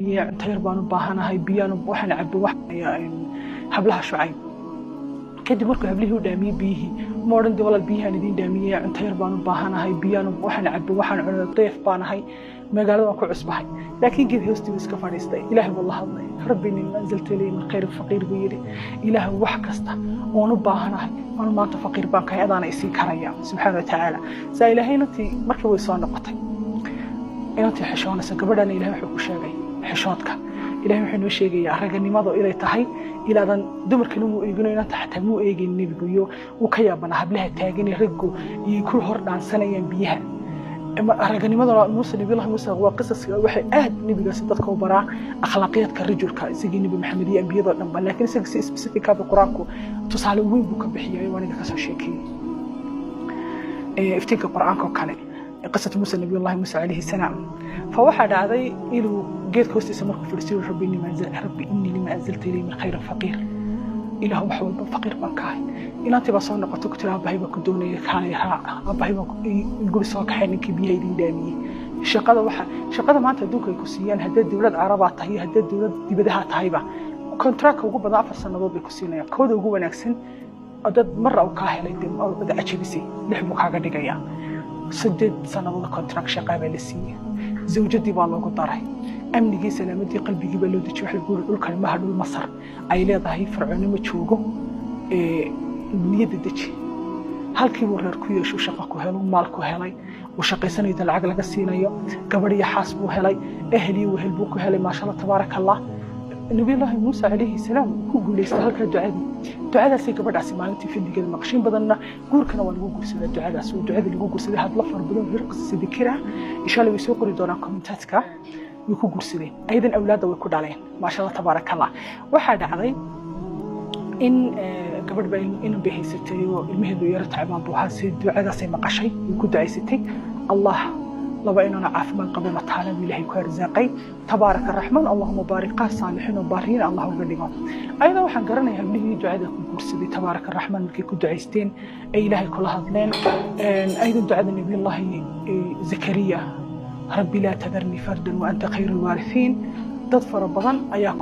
Cunto yar baan u baahanahay, biyaan waxaan cabo. Waxaan hablaha Shucayb kadib markuu hablihii u dhaamiyey biyihii, ma odhan de walaal, biyahaan idiin dhaamiyey, cunto yar baan u baahanahay, biyaan waxaan cabo, waxaan cuno, deef baan ahay, magaalada waan ku cusbahay. Laakiin geed hoostii buu iska fadhiistay. Ilaahay buu la hadlay. "رب إني لما أنزلت إلي من خير فقير" buu yidhi. Ilaah, wax kasta oon u baahanahay anu maanta faqiir baan kahay, adaana isiin karaya, subxaana wa tacaala. Saa Ilaahay inantii markii way soo noqotay, inantii xishoonaysa gabadhana Ilahay wuxuu ku sheegay xishoodka. Ilahay wuxuu noo sheegayaa raganimadu inay tahay ilaadan dumarkana muu eegino, inanta xataa muu eegin nebigu, iyo wuu ka yaabanaa hablaha taagan raggu iyo ku hor dhaansanayaan biyaha. Raganimaduna Muuse, Nabiyullahi Muuse, waa qisaska waxay aad nebigaasi dadka u baraa akhlaaqiyaadka rajulka, isagii Nebi Maxamed iyo ambiyadoo dhanba, laakiin isaga si specific ah Qur-aanku tusaale weyn buu ka bixiyay. Waa aniga kasoo sheekeeyey iftiinka Qur-aanka oo kale, qisatu Muuse, Nabiyullahi Muuse calayhi salaam. Fa waxaa dhacday inuu geedka hoostiisa markuu fadhiistay, "رب إني لما أنزلت إلي من خير فقير." Ilaah, wax walba faqiir baan ka ahay. Inantii baa soo noqotay, ku tiri, "Aabahay baa ku doonaya, kaalay raac." Aabahay baa guri soo kaxay ninkii biyaha idin dhaamiyey. Shaqada waxa shaqada maanta adduunka ay ku siiyaan, haddii dowlad Carabaa tahay iyo haddii dowlad dibadaha tahayba, contractka ugu badan 4 sannadood bay ku siinayaan. Kooda ugu wanaagsan, dad marra uu kaa helay dee ad cajabisay, lix buu kaaga dhigayaa. 8 sannadood contract shaqaa baa la siiyey. Zawjadii baa loogu daray. Amnigii, salaamadii qalbigii baa loo dejiyay. Waxa lagu yiri, dhulkani maha dhul Masar ay leedahay, Fircooni ma joogo, niyadda deji. Halkii buu reer ku yeesho, shaqo ku helo, maal ku helay, uu shaqaysanayo, lacag laga siinayo, gabadh iyo xaas buu helay, ehel iyo wehel buu ku helay. Maasha Allah, tabaaraka Allah. Nabiyullaahi Muuse calayhi salaam ku guulaystay halkaa ducadii. Ducadaasay gabadhaasi maalintii fadligeeda maqashiin badanna guurkana waa lagu guursadaa. Ducadaas waa ducada lagu guursaday. Hadla fara badan hir qisasa dikira, insha Allah way soo qori doonaan commentaadka. Way ku guursadeen, ayadan awlaadda way ku dhaleen. Maasha Allah, tabaaraka Allah. Waxaa dhacday in gabadh baa inan bay haysatay oo ilmaheedu yaro tacbaan buu ahaa. Si ducadaasay maqashay, way ku ducaysatay. Allah laba inana caafimaad qabo mataana buu Ilaahay ku arsaaqay. Tabaaraka Raxmaan, Allahuma baarik. Qaar saalixiin oo baariyin Allah uga dhigo. Ayada waxaan garanayaa hablihii ducada ku guursaday, tabaaraka Raxmaan, markay ku ducaysteen ay Ilaahay kula hadleen. Aydan ducada Nabiyullaahi Zakariya, "رب لا تذرني فردا وأنت خير الوارثين", dad fara badan ayaa